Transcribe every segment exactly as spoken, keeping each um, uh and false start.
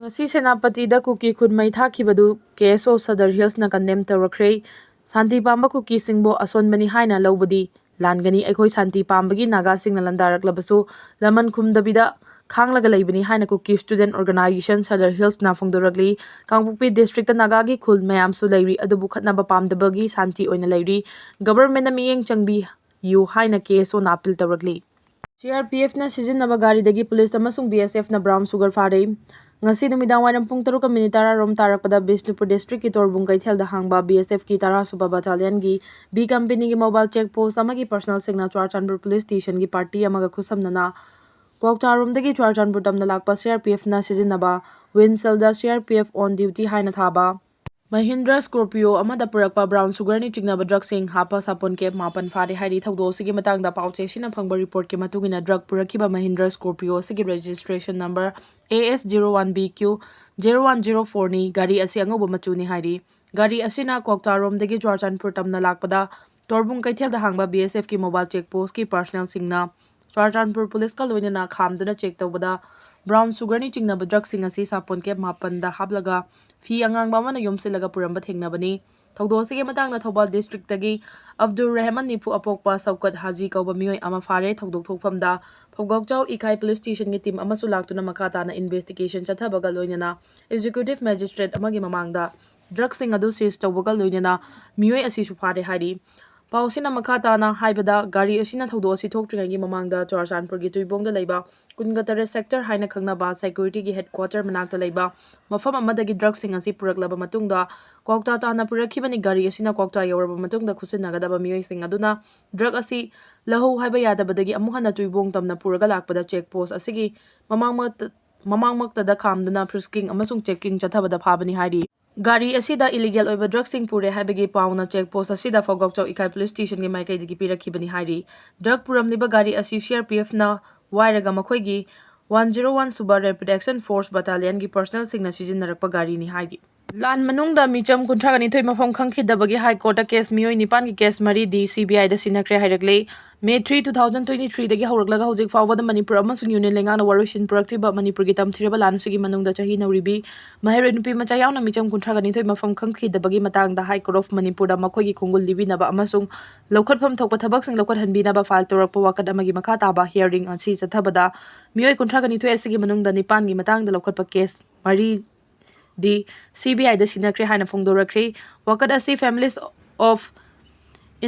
ꯉꯁꯤ ꯁꯦꯅꯥꯄꯇꯤꯗ ꯀꯨꯀꯤ ꯈꯨꯟ ꯃꯩ ꯊꯥꯈꯤꯕꯗꯨ ꯀꯦ ꯑꯦꯁ ꯑꯣ ꯁꯗꯔ ꯍꯤꯜꯁꯅ ꯀꯟꯗꯦꯝ ꯇꯧꯔꯛꯈ꯭ꯔꯦ꯫ ꯁꯥꯟꯇꯤ ꯄꯥꯝꯕ ꯀꯨꯀꯤꯁꯤꯡꯕꯨ ꯑꯁꯣꯟꯕꯅꯤ ꯍꯥꯏꯅ ꯂꯧꯕꯗꯤ ꯂꯥꯟꯒꯅꯤ꯫ ꯑꯩꯈꯣꯏ ꯁꯥꯟꯇꯤ ꯄꯥꯝꯕꯒꯤ ꯅꯥꯒꯥꯁꯤꯡꯅ ꯂꯥꯟꯗꯥꯔꯛꯂꯕꯁꯨ ꯂꯃꯟ ꯈꯨꯝꯗꯕꯤꯗ ꯈꯥꯡꯂꯒ ꯂꯩꯕꯅꯤ ꯍꯥꯏꯅ ꯀꯨꯀꯤ ꯁ꯭ꯇꯨꯗꯦꯟꯠ ꯑꯣꯔꯒꯅꯥꯏꯖꯦꯁꯟ ꯁꯗꯔ ꯍꯤꯜꯁꯅ ꯐꯣꯡꯗꯣꯔꯛꯂꯤ꯫ ꯀꯥꯡꯄꯣꯛꯄꯤ ꯗꯤꯁꯇ꯭ꯔꯤꯛꯇ ꯅꯥꯒꯥꯒꯤ ꯈꯨꯜ ꯃꯌꯥꯝꯁꯨ ꯂꯩꯔꯤ, ꯑꯗꯨꯕꯨ ꯈꯠꯅꯕ ꯄꯥꯝꯗꯕꯒꯤ ꯁꯥꯟꯇꯤ ꯑꯣꯏꯅ ꯂꯩꯔꯤ꯫ ꯒꯕꯔꯃꯦꯟꯅ ꯃꯤꯠꯌꯦꯡ ꯆꯪꯕꯤꯌꯨ ꯍꯥꯏꯅ ꯀꯦ ꯑꯦꯁ ꯑꯣꯅ ꯑꯄꯤꯜ ꯇꯧꯔꯛꯂꯤ꯫ ꯁꯤ ꯑꯥꯔ ꯄꯤ ꯑꯦꯐꯅ ꯁꯤꯖꯤꯟꯅꯕ ꯒꯥꯔꯤꯗꯒꯤ ꯄꯨꯂꯤꯁ ꯑꯃꯁꯨꯡ ꯕꯤ ꯑꯦꯁ ꯑꯦꯐꯅ ꯕ꯭ꯔꯥꯎꯟ ꯁꯨꯒꯔ ꯐꯥꯔꯦ꯫ ꯉꯁꯤ ꯅꯨꯃꯤꯗꯥꯡ ꯋꯥꯏꯔꯝ ꯄꯨꯡ ꯇꯔꯨꯛꯀ ꯃꯤꯅꯤꯠ ꯇꯔꯥꯔꯣꯝ ꯇꯥꯔꯛꯄꯗ ꯕꯤꯁꯅꯨꯄꯨꯔ ꯗꯤꯁꯇ꯭ꯔꯤꯛꯀꯤ ꯇꯣꯔꯕꯨꯡ ꯀꯩꯊꯦꯜꯗ ꯍꯥꯡꯕ ꯕꯤ ꯑꯦꯁ ꯑꯦꯐꯀꯤ ꯇꯔꯥ ꯁꯨꯕ ꯕꯠꯇꯥꯂꯤꯌꯟꯒꯤ ꯕꯤ ꯀꯝꯄꯦꯅꯤꯒꯤ ꯃꯣꯕꯥꯏꯜ ꯆꯦꯛ ꯄꯣꯁ ꯑꯃꯒꯤ ꯄꯔꯁꯅꯦꯜꯁꯤꯡꯅ ꯆꯨꯔꯥꯆꯥꯟꯄꯨꯔ ꯄꯨꯂꯤꯁ ꯁ꯭ꯇꯦꯁꯟꯒꯤ ꯄꯥꯔꯇꯤ ꯑꯃꯒ ꯈꯨꯠꯁꯝꯅꯅ ꯀ꯭ꯋꯥꯛꯇꯥꯔꯣꯝꯗꯒꯤ ꯆꯨꯔꯥꯆꯥꯟꯄꯨꯔ ꯇꯝꯅ ꯂꯥꯛꯄ ꯁꯤ ꯑꯥꯔ ꯄꯤ ꯑꯦꯐꯅ ꯁꯤꯖꯤꯟꯅꯕ ꯋꯤꯟꯁꯦꯜꯗ ꯁꯤ ꯑꯥꯔ ꯄꯤ ꯑꯦꯐ ꯑꯣꯟ ꯗ꯭ꯌꯨꯇꯤ ꯍꯥꯏꯅ ꯊꯥꯕ ꯃꯍꯤꯟꯗ꯭ꯔ ꯁ꯭ꯀꯣꯔꯄꯤꯌꯣ ꯑꯃꯗ ꯄꯨꯔꯛꯄ ꯕ꯭ꯔꯥꯎꯟ ꯁꯨꯒꯔꯅꯤ ꯆꯤꯡꯅꯕ ꯗ꯭ꯔꯒꯁꯤꯡ ꯍꯥꯞꯄ ꯁꯥꯄꯣꯟ ꯀꯦꯞ ꯃꯥꯄꯟ ꯐꯥꯔꯦ ꯍꯥꯏꯔꯤ꯫ ꯊꯧꯗꯣꯛ ꯑꯁꯤꯒꯤ ꯃꯇꯥꯡꯗ ꯄꯥꯎ ꯆꯦꯁꯤꯅ ꯐꯪꯕ ꯔꯤꯄꯣꯔꯠꯀꯤ ꯃꯇꯨꯡ ꯏꯟꯅ ꯗ꯭ꯔꯒ ꯄꯨꯔꯛꯈꯤꯕ ꯃꯍꯤꯟꯗ꯭ꯔ ꯁ꯭ꯀꯣꯔꯄꯤꯌꯣ ꯑꯁꯤꯒꯤ registration number A S zero one B Q zero one zero ꯐꯣꯔꯅꯤ꯫ ꯒꯥꯔꯤ ꯑꯁꯤ ꯑꯉꯧꯕ ꯃꯆꯨꯅꯤ ꯍꯥꯏꯔꯤ꯫ ꯒꯥꯔꯤ ꯑꯁꯤꯅ ꯀ꯭ꯋꯥꯛꯇꯥꯔꯣꯝꯗꯒꯤ ꯆꯨꯔꯥꯆꯥꯟꯄꯨꯔ ꯇꯝꯅ ꯂꯥꯛꯄꯗ ꯇꯣꯔꯕꯨꯡ ꯀꯩꯊꯦꯜꯗ ꯍꯥꯡꯕ ꯕꯤ ꯑꯦꯁ ꯑꯦꯐꯀꯤ ꯃꯣꯕꯥꯏꯜ ꯆꯦꯛ ꯄꯣꯁꯀꯤ ꯄꯔꯁꯅꯦꯜꯁꯤꯡꯅ ꯆꯨꯔꯥꯆꯥꯟꯄꯨꯔ ꯄꯨꯂꯤꯁꯀ ꯂꯣꯏꯅꯅ ꯈꯥꯝꯗꯨꯅ ꯆꯦꯛ ꯇꯧꯕꯗ ꯕ꯭ꯔꯥꯎꯟ ꯁꯨꯒꯔꯅꯤ ꯆꯤꯡꯅꯕ ꯗ꯭ꯔꯒꯁꯤꯡ ꯑꯁꯤ ꯁꯥꯄꯣꯟ ꯀꯦꯞ ꯃꯥꯄꯟꯗ ꯍꯥꯞꯂꯒ ꯐꯤ ꯑꯉꯥꯡꯕ ꯑꯃꯅ ꯌꯣꯝꯁꯤꯜꯂꯒ ꯄꯨꯔꯝꯕ ꯊꯦꯡꯅꯕꯅꯤ꯫ ꯊꯧꯗꯣꯛ ꯑꯁꯤꯒꯤ ꯃꯇꯥꯡꯗ ꯊꯧꯕꯥꯜ ꯗꯤꯁꯇ꯭ꯔꯤꯛꯇꯒꯤ ꯑꯕꯗꯨꯜ ꯔꯍꯃꯟ ꯅꯤꯐꯨ ꯑꯄꯣꯛꯄ ꯁꯧꯀꯠ ꯍꯥꯖꯤ ꯀꯧꯕ ꯃꯤꯑꯣꯏ ꯑꯃ ꯐꯥꯔꯦ꯫ ꯊꯧꯗꯣꯛ ꯊꯣꯛꯐꯝꯗ ꯐꯧꯒꯥꯎꯆꯥꯎ ꯏꯀꯥꯏ ꯄꯨꯂꯤꯁ ꯁ꯭ꯇꯦꯁꯟꯒꯤ ꯇꯤꯝ ꯑꯃꯁꯨ ꯂꯥꯛꯇꯨꯅ ꯃꯈꯥ ꯇꯥꯅ ꯏꯟꯚꯦꯁꯇꯤꯒꯦꯁꯟ ꯆꯠꯊꯕꯒ ꯂꯣꯏꯅꯅ ꯑꯦꯛꯖꯤꯀ꯭ꯌꯨꯇꯤꯚ ꯃꯦꯖꯤꯁꯇ꯭ꯔꯦꯠ ꯑꯃꯒꯤ ꯃꯃꯥꯡꯗ ꯗ꯭ꯔꯒꯁꯤꯡ ꯑꯗꯨ ꯁꯤꯖ ꯇꯧꯕꯒ ꯂꯣꯏꯅꯅ ꯃꯤꯑꯣꯏ ꯑꯁꯤꯁꯨ ꯐꯥꯔꯦ ꯍꯥꯏꯔꯤ꯫ ꯄꯥꯎꯁꯤꯅ ꯃꯈꯥ ꯇꯥꯅ ꯍꯥꯏꯕꯗ, ꯒꯥꯔꯤ ꯑꯁꯤꯅ ꯊꯧꯗꯣꯛ ꯑꯁꯤ ꯊꯣꯛꯇ꯭ꯔꯤꯉꯩꯒꯤ ꯃꯃꯥꯡꯗ ꯆꯨꯔꯥꯆꯥꯟꯄꯨꯔꯒꯤ ꯇꯨꯏꯕꯣꯡꯗ ꯂꯩꯕ ꯀꯨꯟꯒ ꯇꯔꯦꯠ ꯁꯦꯛꯇꯔ ꯍꯥꯏꯅ ꯈꯪꯅꯕ ꯁꯦꯀ꯭ꯌꯨꯔꯤꯇꯤꯒꯤ ꯍꯦꯗꯀ꯭ꯋꯥꯇꯔ ꯃꯅꯥꯛꯇ ꯂꯩꯕ ꯃꯐꯝ ꯑꯃꯗꯒꯤ ꯗ꯭ꯔꯒꯁꯤꯡ ꯑꯁꯤ ꯄꯨꯔꯛꯂꯕ ꯃꯇꯨꯡꯗ ꯀ꯭ꯋꯥꯛꯇꯥ ꯇꯥꯟꯅ ꯄꯨꯔꯛꯈꯤꯕꯅꯤ꯫ ꯒꯥꯔꯤ ꯑꯁꯤꯅ ꯀ꯭ꯋꯥꯛꯇꯥ ꯌꯧꯔꯕ ꯃꯇꯨꯡꯗ ꯈꯨꯠꯁꯤꯟꯅꯒꯗꯕ ꯃꯤꯑꯣꯏꯁꯤꯡ ꯑꯗꯨꯅ ꯗ꯭ꯔꯒ ꯑꯁꯤ ꯂꯧꯍꯧ ꯍꯥꯏꯕ ꯌꯥꯗꯕꯗꯒꯤ ꯑꯃꯨꯛ ꯍꯟꯅ ꯇꯨꯏꯕꯣꯡ ꯇꯝꯅ ꯄꯨꯔꯒ ꯂꯥꯛꯄꯗ ꯆꯦꯛ ꯄꯣꯁ ꯑꯁꯤꯒꯤ ꯃꯃꯥꯡꯃꯛꯇ, ꯃꯃꯥꯡꯃꯛꯇꯗ ꯈꯥꯝꯗꯨꯅ ꯐ꯭ꯔꯤꯁꯀꯤꯡ ꯑꯃꯁꯨꯡ ꯆꯦꯛꯀꯤꯡ ꯆꯠꯊꯕꯗ ꯐꯥꯕꯅꯤ ꯍꯥꯏꯔꯤ꯫ ꯒꯥꯔꯤ ꯑꯁꯤꯗ ꯏꯂꯤꯒꯦꯜ ꯑꯣꯏꯕ ꯗ꯭ꯔꯒꯁꯤꯡ ꯄꯨꯔꯦ ꯍꯥꯏꯕꯒꯤ ꯄꯥꯎꯅ ꯆꯦꯛ ꯄꯣꯁ ꯑꯁꯤꯗ ꯐꯧꯒꯥꯎꯆꯥꯎ ꯏꯀꯥꯏ ꯄꯨꯂꯤꯁ ꯁ꯭ꯇꯦꯁꯟꯒꯤ ꯃꯥꯏꯀꯩꯗꯒꯤ ꯄꯤꯔꯛꯈꯤꯕꯅꯤ ꯍꯥꯏꯔꯤ꯫ ꯗ꯭ꯔꯒ ꯄꯨꯔꯝꯂꯤꯕ ꯒꯥꯔꯤ ꯑꯁꯤ ꯁꯤ ꯑꯥꯔ ꯄꯤ ꯑꯦꯐꯅ ꯋꯥꯏꯔꯒ ꯃꯈꯣꯏꯒꯤ ꯋꯥꯟ ꯖꯤꯔꯣ ꯋꯥꯟ ꯁꯨꯕ ꯔꯦꯄꯤꯗ ꯑꯦꯛꯁꯟ ꯐꯣꯔꯁ ꯕꯠꯇꯥꯂꯤꯌꯟꯒꯤ ꯄꯔꯁꯅꯦꯜꯁꯤꯡꯅ ꯁꯤꯖꯤꯟꯅꯔꯛꯄ ꯒꯥꯔꯤꯅꯤ ꯍꯥꯏꯔꯤ꯫ ꯂꯥꯟ ꯃꯅꯨꯡꯗ ꯃꯤꯆꯝ ꯀꯨꯟꯊ꯭ꯔꯥ ꯅꯤꯊꯣꯏ ꯃꯐꯝ ꯈꯪꯈꯤꯗꯕꯒꯤ ꯍꯥꯏ ꯀꯣꯔꯠꯇ ꯀꯦꯁ ꯃꯤꯑꯣꯏ ꯅꯤꯄꯥꯟꯒꯤ ꯀꯦꯁ ꯃꯔꯤꯗꯤ ꯁꯤ ꯕꯤ ꯑꯥꯏꯗ ꯁꯤꯟꯅꯈ꯭ꯔꯦ ꯍꯥꯏꯔꯛꯂꯦ꯫ May three, two thousand twenty ꯊ꯭ꯔꯤꯗꯒꯤ ꯍꯧꯔꯛꯂꯒ ꯍꯧꯖꯤꯛ ꯐꯥꯎꯕꯗ ꯃꯅꯤꯄꯨꯔ ꯑꯃꯁꯨꯡ ꯌꯨꯅꯤꯌꯟ ꯂꯩꯉꯥꯛꯅ ꯋꯥꯔꯣꯏꯁꯤꯟ ꯄꯨꯔꯛꯇ꯭ꯔꯤꯕ ꯃꯅꯤꯄꯨꯔꯒꯤ ꯇꯝꯊꯤꯔꯕ ꯂꯥꯟ ꯑꯁꯤꯒꯤ ꯃꯅꯨꯡꯗ ꯆꯍꯤ ꯅꯧꯔꯤꯕꯤ ꯃꯍꯩꯔꯣꯏ ꯅꯨꯄꯤ ꯃꯆꯥ ꯌꯥꯎꯅ ꯃꯤꯆꯝ ꯀꯨꯟꯊ꯭ꯔꯥ ꯅꯤꯊꯣꯏ ꯃꯐꯝ ꯈꯪꯈꯤꯗꯕꯒꯤ ꯃꯇꯥꯡꯗ ꯍꯥꯏ ꯀꯣꯔꯠ ꯑꯣꯐ ꯃꯅꯤꯄꯨꯔꯗ ꯃꯈꯣꯏꯒꯤ ꯈꯣꯡꯒꯨꯜ ꯂꯤꯕꯤꯅꯕ ꯑꯃꯁꯨꯡ ꯂꯧꯈꯠꯐꯝ ꯊꯣꯛꯄ ꯊꯕꯛꯁꯤꯡ ꯂꯧꯈꯠꯍꯟꯕꯤꯅꯕ ꯐꯥꯏꯜ ꯇꯧꯔꯛꯄ ꯋꯥꯀꯠ ꯑꯃꯒꯤ ꯃꯈꯥ ꯇꯥꯕ ꯍꯤꯌꯥꯔꯤꯡ ꯑꯁꯤ ꯆꯠꯊꯕꯗ ꯃꯤꯑꯣꯏ ꯀꯨꯟꯊ꯭ꯔꯥ ꯅꯤꯊꯣꯏ ꯑꯁꯤꯒꯤ ꯃꯅꯨꯡꯗ ꯅꯤꯄꯥꯟꯒꯤ ꯃꯇꯥꯡꯗ ꯂꯧꯈꯠꯄ ꯀꯦꯁ ꯃꯔꯤ ꯗꯤ ꯁꯤ ꯕꯤ ꯑꯥꯏꯗ ꯁꯤꯟꯅꯈ꯭ꯔꯦ ꯍꯥꯏꯅ ꯐꯣꯡꯗꯣꯔꯛꯈ꯭ꯔꯦ꯫ ꯋꯥꯀꯠ ꯑꯁꯤ Families of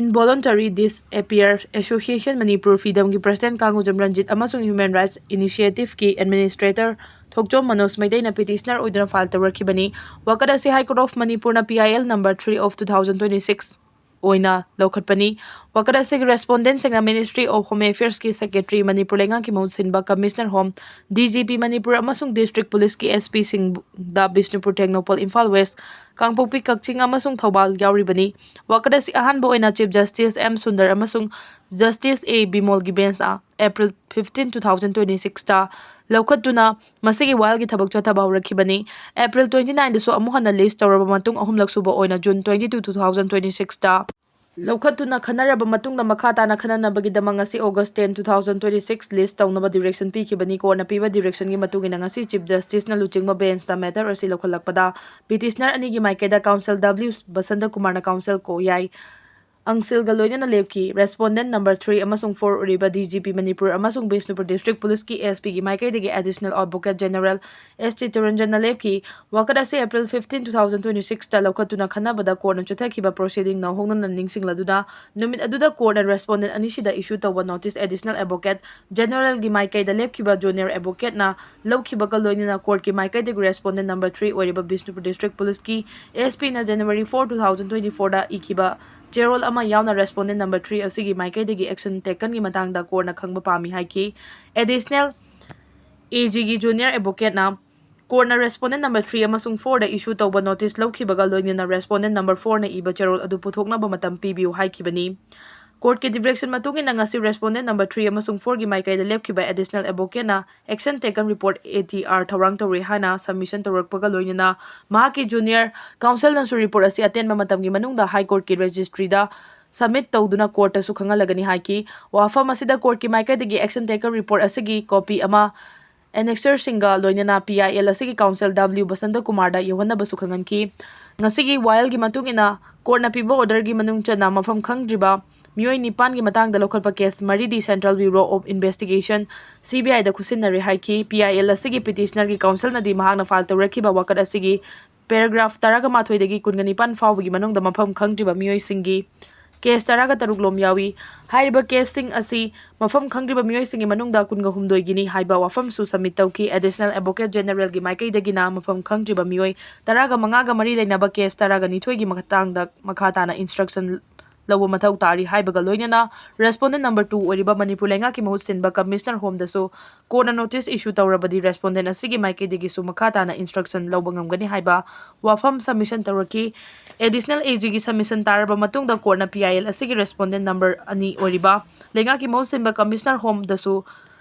Involuntary Disappear Association Manipur, ꯐꯤꯗꯝꯒꯤ ꯄ꯭ꯔꯁꯤꯗꯦꯟꯠ ꯀꯥꯡꯒꯨꯖꯝ ꯔꯟꯖꯤꯠ ꯑꯃꯁꯨꯡ Human Rights Initiative ꯀꯤ ꯑꯦꯗꯃꯤꯅꯤꯁꯇ꯭ꯔꯦꯇꯔ ꯊꯣꯛꯆꯣꯝ ꯃꯅꯣꯖ ꯃꯩꯇꯩꯅ ꯄꯤꯇꯤꯁꯅꯔ ꯑꯣꯏꯗꯨꯅ ꯐꯥꯏꯜ ꯇꯧꯔꯛꯈꯤꯕꯅꯤ꯫ ꯋꯥꯀꯠ ꯑꯁꯤ ꯍꯥꯏ ꯀꯣꯔꯠ ꯑꯣꯐ ꯃꯅꯤꯄꯨꯔꯅ P I L number three of two thousand twenty-six ꯑꯣꯏꯅ ꯂꯧꯈꯠꯄꯅꯤ꯫ ꯋꯥꯀꯠ ꯑꯁꯤꯒꯤ ꯔꯦꯁꯄꯣꯟꯗꯦꯟꯠꯁꯤꯡꯅ Ministry of Home Affairs ꯀꯤ ꯁꯦꯀ꯭ꯔꯦꯇꯔꯤ, ꯃꯅꯤꯄꯨꯔ ꯂꯩꯉꯥꯛꯀꯤ ꯃꯍꯨꯠ ꯁꯤꯟꯕ commissioner home, D G P Manipur ꯑꯃꯁꯨꯡ ꯗꯤꯁꯇ꯭ꯔꯤꯛ ꯄꯨꯂꯤꯁꯀꯤ S P ꯁꯤꯡꯗ ꯕꯤꯁꯅꯨꯄꯨꯔ, ꯇꯦꯡꯅꯧꯄꯜ, ꯏꯝꯐꯥꯜ ꯋꯦꯁ, ꯀꯥꯡꯄꯣꯛꯄꯤ, ꯀꯛꯆꯤꯡ ꯑꯃꯁꯨꯡ ꯊꯧꯕꯥꯜ ꯌꯥꯎꯔꯤꯕꯅꯤ꯫ ꯋꯥꯀꯠ ꯑꯁꯤ ꯑꯍꯥꯟꯕ ꯑꯣꯏꯅ ꯆꯤꯐ ꯖꯁꯇꯤꯁ ꯑꯦꯝ ꯁꯨꯟꯗꯔ ꯑꯃꯁꯨꯡ ꯖꯁꯇꯤꯁ ꯑꯦ ꯕꯤꯃꯣꯜꯒꯤ ꯕꯦꯟꯁꯅ April fifteen, two thousand twenty-six ꯇ ꯂꯧꯈꯠꯇꯨꯅ ꯃꯁꯤꯒꯤ ꯋꯥꯌꯦꯜꯒꯤ ꯊꯕꯛ ꯆꯠꯊꯕ ꯍꯧꯔꯛꯈꯤꯕꯅꯤ꯫ April twenty-nine ꯗꯁꯨ ꯑꯃꯨꯛ ꯍꯟꯅ ꯂꯤꯁ ꯇꯧꯔꯕ ꯃꯇꯨꯡ ꯑꯍꯨꯝꯂꯛ ꯁꯨꯕ ꯑꯣꯏꯅ June twenty-two, two thousand twenty-six ꯇ ꯂꯧꯈꯠꯇꯨꯅ ꯈꯟꯅꯔꯕ ꯃꯇꯨꯡꯗ ꯃꯈꯥ ꯇꯥꯅ ꯈꯟꯅꯅꯕꯒꯤꯗꯃꯛ ꯉꯁꯤ August ten, two thousand twenty-six ꯂꯤꯁ ꯇꯧꯅꯕ ꯗꯤꯔꯦꯛꯁꯟ ꯄꯤꯈꯤꯕꯅꯤ꯫ ꯀꯣꯔꯠꯅ ꯄꯤꯕ ꯗꯤꯔꯦꯛꯁꯟꯒꯤ ꯃꯇꯨꯡ ꯏꯟꯅ ꯉꯁꯤ ꯆꯤꯐ ꯖꯁꯇꯤꯁꯅ ꯂꯨꯆꯤꯡꯕ ꯕꯦꯟꯁꯇ ꯃꯦꯇꯔ ꯑꯁꯤ ꯂꯧꯈꯠꯂꯛꯄꯗ ꯄꯤꯇꯤꯁꯅꯔ ꯑꯅꯤꯒꯤ ꯃꯥꯏꯀꯩꯗ ꯀꯥꯎꯟꯁꯤꯜ W ꯕꯁꯟꯇ ꯀꯨꯃꯥꯔꯅ ꯀꯥꯎꯟꯁꯤꯜ ꯀꯣ ꯌꯥꯏ ꯑꯪꯁꯤꯜꯒ ꯂꯣꯏꯅꯅ ꯂꯦꯞꯈꯤ꯫ ꯔꯦꯁꯄꯣꯟꯗꯦꯟꯠ ꯅꯝꯕꯔ three ꯑꯃꯁꯨꯡ four ꯑꯣꯏꯔꯤꯕ D G P ꯃꯅꯤꯄꯨꯔ ꯑꯃꯁꯨꯡ ꯕꯤꯁꯅꯨꯄꯨꯔ ꯗꯤꯁꯇ꯭ꯔꯤꯛ ꯄꯨꯂꯤꯁꯀꯤ S P ꯒꯤ ꯃꯥꯏꯀꯩꯗꯒꯤ additional advocate general S T ꯆꯤꯇꯔꯟꯖꯟꯅ ꯂꯦꯞꯈꯤ꯫ ꯋꯥꯀꯠ ꯑꯁꯤ April fifteen, two thousand twenty-six ꯇ ꯂꯧꯈꯠꯇꯨꯅ ꯈꯟꯅꯕꯗ ꯀꯣꯔꯠꯅ ꯆꯠꯊꯈꯤꯕ ꯄ꯭ꯔꯣꯁꯤꯗꯤꯡ ꯅꯧꯍꯧꯅꯅ ꯅꯤꯡꯁꯤꯡꯂꯗꯨꯅ ꯅꯨꯃꯤꯠ ꯑꯗꯨꯗ ꯀꯣꯔꯠꯅ ꯔꯦꯁꯄꯣꯟꯗꯦꯟꯠ ꯑꯅꯤꯁꯤꯗ ꯏꯁꯨ ꯇꯧꯕ ꯅꯣꯇꯤꯁ ꯑꯦꯗꯤꯁꯅꯦꯜ ꯑꯦꯗꯚꯣꯀꯦꯠ ꯖꯦꯅꯔꯦꯜꯒꯤ ꯃꯥꯏꯀꯩꯗ ꯂꯦꯞꯈꯤꯕ ꯖꯨꯅꯤꯌꯔ ꯑꯦꯗꯚꯣꯀꯦꯠꯅ ꯂꯧꯈꯤꯕꯒ ꯂꯣꯏꯅꯅ ꯀꯣꯔꯠꯀꯤ ꯃꯥꯏꯀꯩꯗꯒꯤ ꯔꯦꯁꯄꯣꯟꯗꯦꯟꯠ ꯅꯝꯕꯔ three ꯑꯣꯏꯔꯤꯕ ꯕꯤꯁꯅꯨꯄꯨꯔ ꯗꯤꯁꯇ꯭ꯔꯤꯛ ꯄꯨꯂꯤꯁꯀꯤ S P ꯅ January four, two thousand twenty-four ꯗ ꯏꯈꯤꯕ ꯆꯦꯔꯣꯜ ꯑꯃ ꯌꯥꯎꯅ ꯔꯦꯁꯄꯣꯟꯗꯦꯟꯠ ꯅꯝꯕꯔ three ꯑꯁꯤꯒꯤ ꯃꯥꯏꯀꯩꯗꯒꯤ action taken ꯒꯤ ꯃꯇꯥꯡꯗ ꯀꯣꯔꯠꯅ ꯈꯪꯕ ꯄꯥꯝꯃꯤ ꯍꯥꯏꯈꯤ꯫ ꯑꯦꯗꯤꯁꯅꯦꯜ A G ꯒꯤ ꯖꯨꯅꯤꯌꯔ ꯑꯦꯗꯚꯣꯀꯦꯠꯅ ꯀꯣꯔꯠꯅ ꯔꯦꯁꯄꯣꯟꯗꯦꯟꯠ ꯅꯝꯕꯔ three ꯑꯃꯁꯨꯡ four ꯗ ꯏꯁꯨ ꯇꯧꯕ ꯅꯣꯇꯤꯁ ꯂꯧꯈꯤꯕꯒ ꯂꯣꯏꯅꯅ ꯔꯦꯁꯄꯣꯟꯗꯦꯟꯠ ꯅꯝꯕꯔ four ꯅ ꯏꯕ ꯆꯦꯔꯣꯜ ꯑꯗꯨ ꯄꯨꯊꯣꯛꯅꯕ ꯃꯇꯝ ꯄꯤꯕꯤꯌꯨ ꯍꯥꯏꯈꯤꯕꯅꯤ꯫ Courtꯀꯤ direction ꯃꯇꯨꯡ ꯏꯟꯅ ꯉꯁꯤ respondent number three ꯑꯃꯁꯨꯡ fourꯒꯤ ꯃꯥꯏꯀꯩꯗ ꯂꯦꯞꯈꯤꯕ additional advocateꯅ action taken report ATR ꯊꯧꯔꯥꯡ ꯇꯧꯔꯦ ꯍꯥꯏꯅ submission ꯇꯧꯔꯛꯄꯒ ꯂꯣꯏꯅꯅ ꯃꯍꯥꯛꯀꯤ junior counselꯅꯁꯨ report ꯑꯁꯤ ꯑꯇꯦꯟꯕ ꯃꯇꯝꯒꯤ ꯃꯅꯨꯡꯗ High Courtꯀꯤ registryꯗ submit ꯇꯧꯗꯨꯅ courtꯇꯁꯨ ꯈꯪꯍꯜꯂꯒꯅꯤ ꯍꯥꯏꯈꯤ꯫ ꯋꯥꯐꯝ ꯑꯁꯤꯗ courtꯀꯤ ꯃꯥꯏꯀꯩꯗꯒꯤ action taken report ꯑꯁꯤꯒꯤ copy ꯑꯃ annexuresiꯡꯒ ꯂꯣꯏꯅꯅ PIL ꯑꯁꯤꯒꯤ counsel W ꯕꯁꯟꯇ ꯀꯨꯃꯥꯔꯗ ꯌꯧꯍꯟꯅꯕꯁꯨ ꯈꯪꯍꯟꯈꯤ꯫ ꯉꯁꯤꯒꯤ ꯋꯥꯌꯦꯜꯒꯤ ꯃꯇꯨꯡ ꯏꯟꯅ courtꯅ ꯄꯤꯕ orderꯒꯤ ꯃꯅꯨꯡ ꯆꯟꯅ ꯃꯐꯝ ꯈꯪꯗ꯭ꯔꯤꯕ ꯃꯤꯑꯣꯏ ꯅꯤꯄꯥꯟꯒꯤ ꯃꯇꯥꯡꯗ ꯂꯧꯈꯠꯄ case ꯃꯔꯤꯗꯤ Central Bureau of Investigation, CBIꯗ ꯈꯨꯠꯁꯤꯟꯅꯔꯦ ꯍꯥꯏꯈꯤ꯫ PIL ꯑꯁꯤꯒꯤ petitionerꯒꯤ counselꯅꯗꯤ ꯃꯍꯥꯛꯅ file ꯇꯧꯔꯛꯈꯤꯕ ꯋꯥꯀꯠ ꯑꯁꯤꯒꯤ paragraph ꯇꯔꯥꯒ ꯃꯥꯊꯣꯏꯗꯒꯤ ꯀꯨꯟꯒ ꯅꯤꯄꯥꯟ ꯐꯥꯎꯕꯒꯤ ꯃꯅꯨꯡꯗ ꯃꯐꯝ ꯈꯪꯗ꯭ꯔꯤꯕ ꯃꯤꯑꯣꯏꯁꯤꯡꯒꯤ case ꯇꯔꯥꯒ ꯇꯔꯨꯛ ꯂꯣꯝ ꯌꯥꯎꯏ꯫ ꯍꯥꯏꯔꯤꯕ caseꯁꯤꯡ ꯑꯁꯤ ꯃꯐꯝ ꯈꯪꯗ꯭ꯔꯤꯕ ꯃꯤꯑꯣꯏꯁꯤꯡꯒꯤ ꯃꯅꯨꯡꯗ ꯀꯨꯟꯒ ꯍꯨꯝꯗꯣꯏꯒꯤꯅꯤ ꯍꯥꯏꯕ ꯋꯥꯐꯝꯁꯨ submit ꯇꯧꯈꯤ꯫ Additional Advocate Generalꯒꯤ ꯃꯥꯏꯀꯩꯗꯒꯤꯅ ꯃꯐꯝ ꯈꯪꯗ꯭ꯔꯤꯕ ꯃꯤꯑꯣꯏ ꯇꯔꯥꯒ ꯃꯉꯥꯒ ꯃꯔꯤ ꯂꯩꯅꯕ case ꯇꯔꯥꯒ ꯅꯤꯊꯣꯏꯒꯤ ꯃꯇꯥꯡꯗ ꯃꯈꯥ ꯇꯥꯅ instruction ꯂꯧꯕ ꯃꯊꯧ ꯇꯥꯔꯤ ꯍꯥꯏꯕꯒ ꯂꯣꯏꯅꯅ respondent number two ꯑꯣꯏꯔꯤꯕ ꯃꯅꯤꯄꯨꯔ ꯂꯩꯉꯥꯛꯀꯤ ꯃꯍꯨꯠ ꯁꯤꯟꯕ Commissioner Homeꯗꯁꯨ courtꯅ notice issue ꯇꯧꯔꯕꯗꯤ respondent ꯑꯁꯤꯒꯤ ꯃꯥꯏꯀꯩꯗꯒꯤꯁꯨ ꯃꯈꯥ ꯇꯥꯅ instruction ꯂꯧꯕ ꯉꯝꯒꯅꯤ ꯍꯥꯏꯕ ꯋꯥꯐꯝ submission ꯇꯧꯔꯛꯈꯤ꯫ Additional AGꯒꯤ submission ꯇꯥꯔꯕ ꯃꯇꯨꯡꯗ courtꯅ PIL ꯑꯁꯤꯒꯤ respondent number ꯑꯅꯤ ꯑꯣꯏꯔꯤꯕ ꯂꯩꯉꯥꯛꯀꯤ ꯃꯍꯨꯠ ꯁꯤꯟꯕ Commissioner Homeꯗꯁꯨ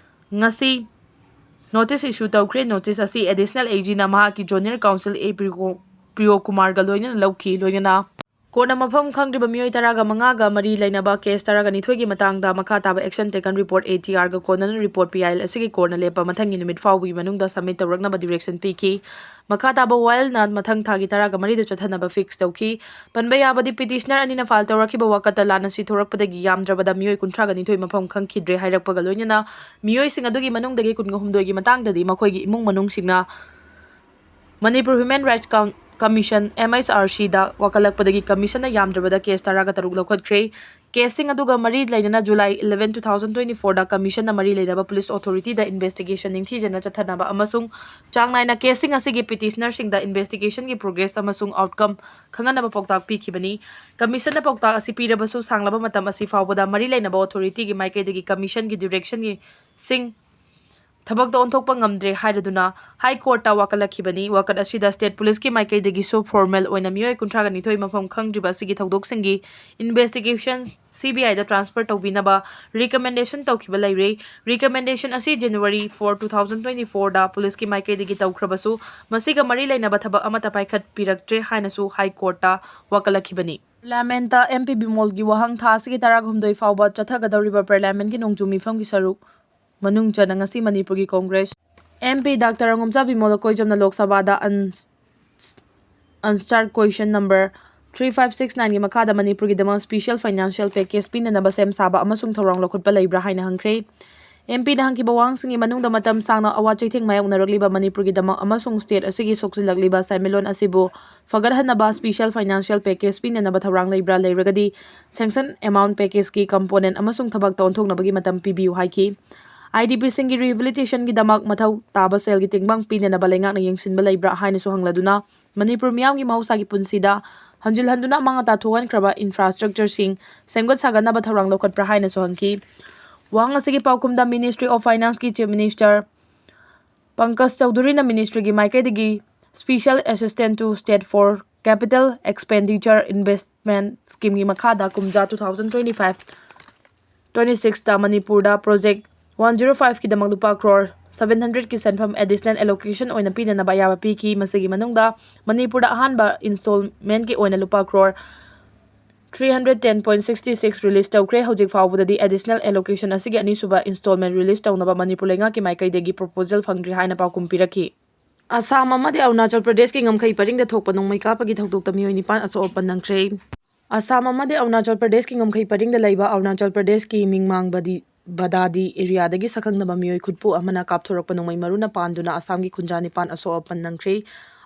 ꯉꯁꯤ notice issue ꯇꯧꯈ꯭ꯔꯦ꯫ Notice ꯑꯁꯤ Additional AGꯅ ꯃꯍꯥꯛꯀꯤ junior counsel A ꯄ꯭ꯔꯤꯌꯣ ꯄ꯭ꯔꯤꯌꯣ ꯀꯨꯃꯥꯔꯒ ꯂꯣꯏꯅꯅ ꯂꯧꯈꯤ꯫ ꯂꯣꯏꯅꯅ courtꯅ ꯃꯐꯝ ꯈꯪꯗ꯭ꯔꯤꯕ ꯃꯤꯑꯣꯏ ꯇꯔꯥꯒ ꯃꯉꯥꯒ ꯃꯔꯤ ꯂꯩꯅꯕ case ꯇꯔꯥꯒ ꯅꯤꯊꯣꯏꯒꯤ ꯃꯇꯥꯡꯗ ꯃꯈꯥ ꯇꯥꯕ action taken report ATRꯒ ꯀꯣꯟꯅꯅ report PIL ꯑꯁꯤꯒꯤ courtꯅ ꯂꯦꯞꯄ ꯃꯊꯪꯒꯤ ꯅꯨꯃꯤꯠ ꯐꯥꯎꯕꯒꯤ ꯃꯅꯨꯡꯗ submit ꯇꯧꯔꯛꯅꯕ direction ꯄꯤꯈꯤ꯫ ꯃꯈꯥ ꯇꯥꯕ ꯋꯥꯌꯦꯜꯅ ꯃꯊꯪ ꯊꯥꯒꯤ ꯇꯔꯥꯒ ꯃꯔꯤꯗ ꯆꯠꯊꯅꯕ fix ꯇꯧꯈꯤ꯫ ꯄꯟꯕ ꯌꯥꯕꯗꯤ petitioner ꯑꯅꯤꯅ file ꯇꯧꯔꯛꯈꯤꯕ ꯋꯥꯀꯠꯇ ꯂꯥꯟꯅ ꯁꯤꯊꯣꯔꯛꯄꯗꯒꯤ ꯌꯥꯝꯗ꯭ꯔꯕꯗ ꯃꯤꯑꯣꯏ ꯀꯨꯟꯊ꯭ꯔꯥꯒ ꯅꯤꯊꯣꯏ ꯃꯐꯝ ꯈꯪꯈꯤꯗ꯭ꯔꯦ ꯍꯥꯏꯔꯛꯄꯒ ꯂꯣꯏꯅꯅ ꯃꯤꯑꯣꯏꯁꯤꯡ ꯑꯗꯨꯒꯤ ꯃꯅꯨꯡꯗꯒꯤ ꯀꯨꯟꯒ ꯍꯨꯝꯗꯣꯏꯒꯤ ꯃꯇꯥꯡꯗꯗꯤ ꯃꯈꯣꯏꯒꯤ ꯏꯃꯨꯡ ꯃꯅꯨꯡꯁꯤꯡꯅ Manipur Human Rights Coun- Commission, MHRCꯗ ꯋꯥꯀꯠꯂꯛꯄꯗꯒꯤ commissionꯅ ꯌꯥꯝꯗ꯭ꯔꯕꯗ case ꯇꯔꯥꯒ ꯇꯔꯨꯛ ꯂꯧꯈꯠꯈ꯭ꯔꯦ꯫ Caseꯁꯤꯡ ꯑꯗꯨꯒ ꯃꯔꯤ ꯂꯩꯅꯅ July eleven, two thousand twenty fourꯗ commissionꯅ ꯃꯔꯤ ꯂꯩꯅꯕ police authorityꯗ investigation ꯅꯤꯡꯊꯤꯖꯅ ꯆꯠꯊꯅꯕ ꯑꯃꯁꯨꯡ ꯆꯥꯡ ꯅꯥꯏꯅ caseꯁꯤꯡ ꯑꯁꯤꯒꯤ petitionerꯁꯤꯡꯗ investigationꯒꯤ progress ꯑꯃꯁꯨꯡ outcome ꯈꯪꯍꯟꯅꯕ ꯄꯥꯎꯇꯥꯛ ꯄꯤꯈꯤꯕꯅꯤ꯫ Commissionꯅ ꯄꯥꯎꯇꯥꯛ ꯑꯁꯤ ꯄꯤꯔꯕꯁꯨ, ꯁꯥꯡꯂꯕ ꯃꯇꯝ ꯑꯁꯤ ꯐꯥꯎꯕꯗ ꯃꯔꯤ ꯂꯩꯅꯕ authorityꯒꯤ ꯃꯥꯏꯀꯩꯗꯒꯤ commissionꯒꯤ directionꯒꯤ ꯁꯤꯡ ꯊꯕꯛꯇ ꯑꯣꯟꯊꯣꯛꯄ ꯉꯝꯗ꯭ꯔꯦ ꯍꯥꯏꯔꯗꯨꯅ ꯍꯥꯏ ꯀꯣꯔꯠꯇ ꯋꯥꯀꯠꯂꯛꯈꯤꯕꯅꯤ꯫ ꯋꯥꯀꯠ ꯑꯁꯤꯗ ꯁ꯭ꯇꯦꯠ ꯄꯨꯂꯤꯁꯀꯤ ꯃꯥꯏꯀꯩꯗꯒꯤꯁꯨ ꯐꯣꯔꯃꯦꯜ ꯑꯣꯏꯅ ꯃꯤꯑꯣꯏ ꯀꯨꯟꯊ꯭ꯔꯥꯒ ꯅꯤꯊꯣꯏ ꯃꯐꯝ ꯈꯪꯗ꯭ꯔꯤꯕ ꯑꯁꯤꯒꯤ ꯊꯧꯗꯣꯛꯁꯤꯡꯒꯤ ꯏꯟꯚꯦꯁꯇꯤꯒꯦꯁꯟ ꯁꯤ ꯕꯤ ꯑꯥꯏꯗ ꯇ꯭ꯔꯥꯟꯁꯐꯔ ꯇꯧꯕꯤꯅꯕ ꯔꯤꯀꯃꯦꯟꯗꯦꯁꯟ ꯇꯧꯈꯤꯕ ꯂꯩꯔꯦ꯫ ꯔꯤꯀꯃꯦꯟꯗꯦꯁꯟ ꯑꯁꯤ January four, two thousand twenty ꯐꯣꯔꯗ ꯄꯨꯂꯤꯁꯀꯤ ꯃꯥꯏꯀꯩꯗꯒꯤ ꯇꯧꯈ꯭ꯔꯕꯁꯨ, ꯃꯁꯤꯒ ꯃꯔꯤ ꯂꯩꯅꯕ ꯊꯕꯛ ꯑꯃꯠꯇ ꯄꯥꯏꯈꯠꯄꯤꯔꯛꯇ꯭ꯔꯦ ꯍꯥꯏꯅꯁꯨ ꯍꯥꯏ ꯀꯣꯔꯠꯇ ꯋꯥꯀꯠꯂꯛꯈꯤꯕꯅꯤ꯫ ꯄꯥꯔꯂꯤꯌꯥꯃꯦꯟꯠꯇ ꯑꯦꯝ ꯄꯤ ꯕꯤꯃꯣꯜꯒꯤ ꯋꯥꯍꯪ ꯊꯥ ꯑꯁꯤꯒꯤ ꯇꯔꯥꯍꯨꯝꯗꯣꯏ ꯐꯥꯎꯕ ꯆꯠꯊꯒꯗꯧꯔꯤꯕ ꯄꯥꯔꯂꯤꯌꯥꯃꯦꯟꯠꯀꯤ ꯅꯣꯡꯖꯨ ꯃꯤꯐꯝꯒꯤ ꯁꯔꯨꯛ ꯃꯅꯨꯡ ꯆꯟꯅ ꯉꯁꯤ ꯃꯅꯤꯄꯨꯔꯒꯤ Congress M P doctor ꯔꯪꯒꯣꯝꯆꯥ Bimol ꯑꯩꯈꯣꯏ ꯆꯝꯅ ꯂꯣꯛ ꯁꯚꯥꯗ ꯑꯟ-, unanswered question number three five six nineꯒꯤ ꯃꯈꯥꯗ ꯃꯅꯤꯄꯨꯔꯒꯤꯗꯃꯛ special financial package ꯄꯤꯅꯅꯕ ꯁꯦꯝ ꯁꯥꯕ ꯑꯃꯁꯨꯡ ꯊꯧꯔꯥꯡ ꯂꯧꯈꯠꯄ ꯂꯩꯕ꯭ꯔꯥ ꯍꯥꯏꯅ ꯍꯪꯈ꯭ꯔꯦ꯫ ꯑꯦꯝ ꯄꯤꯅ ꯍꯪꯈꯤꯕ ꯋꯥꯍꯪꯁꯤꯡꯒꯤ ꯃꯅꯨꯡꯗ ꯃꯇꯝ ꯁꯥꯡꯅ ꯑꯋꯥ ꯆꯩꯊꯦꯡ ꯃꯥꯌꯣꯛꯅꯔꯛꯂꯤꯕ ꯃꯅꯤꯄꯨꯔꯒꯤꯗꯃꯛ ꯑꯃꯁꯨꯡ ꯁ꯭ꯇꯦꯠ ꯑꯁꯤꯒꯤ ꯁꯣꯛꯆꯤꯜꯂꯛꯂꯤꯕ ꯁꯦꯟꯃꯤꯠꯂꯣꯟ ꯑꯁꯤꯕꯨ ꯐꯒꯠꯍꯟꯅꯕ special financial package ꯄꯤꯅꯅꯕ ꯊꯧꯔꯥꯡ ꯂꯩꯕ꯭ꯔꯥ? ꯂꯩꯔꯒꯗꯤ, sanction amount, packageꯀꯤ component ꯑꯃꯁꯨꯡ ꯊꯕꯛꯇ ꯑꯣꯟꯊꯣꯛꯅꯕꯒꯤ ꯃꯇꯝ ꯄꯤꯕꯤꯌꯨ ꯍꯥꯏꯈꯤ꯫ ꯑꯥꯏ ꯗꯤ ꯄꯤꯁꯤꯡꯒꯤ rehabilitationꯒꯤꯗꯃꯛ ꯃꯊꯧ ꯇꯥꯕ ꯁꯦꯜꯒꯤ ꯇꯦꯡꯕꯥꯡ ꯄꯤꯅꯅꯕ ꯂꯩꯉꯥꯛꯅ ꯌꯦꯡꯁꯤꯟꯕ ꯂꯩꯕ꯭ꯔꯥ ꯍꯥꯏꯅꯁꯨ ꯍꯪꯂꯗꯨꯅ, ꯃꯅꯤꯄꯨꯔ ꯃꯤꯌꯥꯝꯒꯤ ꯃꯍꯧꯁꯥꯒꯤ ꯄꯨꯟꯁꯤꯗ ꯍꯟꯖꯤꯜ ꯍꯟꯗꯨꯅ ꯑꯃꯥꯡ ꯑꯇꯥ ꯊꯣꯛꯍꯟꯈ꯭ꯔꯕ infrastructureꯁꯤꯡ ꯁꯦꯝꯒꯠ ꯁꯥꯒꯠꯅꯕ ꯊꯧꯔꯥꯡ ꯂꯧꯈꯠꯄ꯭ꯔꯥ ꯍꯥꯏꯅꯁꯨ ꯍꯪꯈꯤ꯫ ꯋꯥꯍꯪ ꯑꯁꯤꯒꯤ ꯄꯥꯎꯈꯨꯝꯗ Ministry of Financeꯀꯤ Chief Minister Pankaj ꯆꯧꯙꯨꯔꯤꯅ ministryꯒꯤ ꯃꯥꯏꯀꯩꯗꯒꯤ Special Assistance to State for Capital Expenditure Investment Schemeꯒꯤ ꯃꯈꯥꯗ ꯀꯨꯝꯖꯥ two thousand twenty five twenty sixꯇ ꯃꯅꯤꯄꯨꯔꯗ project one zero fiveꯀꯤꯗꯃꯛ ꯂꯨꯄꯥ crore seven hundredꯀꯤ ꯁꯦꯟꯐꯝ additional allocation ꯑꯣꯏꯅ ꯄꯤꯅꯅꯕ ꯑꯌꯥꯕ ꯄꯤꯈꯤ꯫ ꯃꯁꯤꯒꯤ ꯃꯅꯨꯡꯗ ꯃꯅꯤꯄꯨꯔꯗ ꯑꯍꯥꯟꯕ installmentꯀꯤ ꯑꯣꯏꯅ ꯂꯨꯄꯥ crore three hundred ten point sixty six release ꯇꯧꯈ꯭ꯔꯦ꯫ ꯍꯧꯖꯤꯛ ꯐꯥꯎꯕꯗꯗꯤ additional allocation ꯑꯁꯤꯒꯤ ꯑꯅꯤꯁꯨꯕ installment release ꯇꯧꯅꯕ ꯃꯅꯤꯄꯨꯔ ꯂꯩꯉꯥꯛꯀꯤ ꯃꯥꯏꯀꯩꯗꯒꯤ proposal ꯐꯪꯗ꯭ꯔꯤ ꯍꯥꯏꯅ ꯄꯥꯎꯈꯨꯝ ꯄꯤꯔꯛꯈꯤ꯫ ꯑꯁꯥꯝ ꯑꯃꯗꯤ ꯑꯔꯨꯅꯥꯆꯜ ꯄ꯭ꯔꯗꯦꯁꯀꯤ ꯉꯝꯈꯩ ꯄꯔꯤꯡꯗ ꯊꯣꯛꯄ ꯅꯣꯡꯃꯩ ꯀꯥꯞꯄꯒꯤ ꯊꯧꯗꯣꯛꯇ ꯃꯤꯑꯣꯏ ꯅꯤꯄꯥꯟ ꯑꯁꯣꯛ ꯑꯄꯟ ꯅꯪꯈ꯭ꯔꯦ꯫ ꯑꯁꯥꯝ ꯑꯃꯗꯤ ꯑꯔꯨꯅꯥꯆꯜ ꯄ꯭ꯔꯗꯦꯁꯀꯤ ꯉꯝꯈꯩ ꯄꯔꯤꯡꯗ ꯂꯩꯕ ꯑꯔꯨꯅꯥꯆꯜ ꯄ꯭ꯔꯗꯦꯁꯀꯤ ꯃꯤꯡꯃꯥꯡꯕꯗꯤ ꯕꯗꯥꯗꯤ ꯑꯦꯔꯤꯌꯥꯗꯒꯤ ꯁꯛꯈꯪꯅꯕ ꯃꯤꯑꯣꯏ ꯈꯨꯠꯄꯨ ꯑꯃꯅ ꯀꯥꯞꯊꯣꯔꯛꯄ ꯅꯣꯡꯃꯩ ꯃꯔꯨꯅ ꯄꯥꯟꯗꯨꯅ ꯑꯁꯥꯝꯒꯤ ꯈꯨꯟꯖꯥ ꯅꯤꯄꯥꯟ ꯑꯁꯣꯛ ꯑꯄꯟ ꯅꯪꯈ꯭ꯔꯦ꯫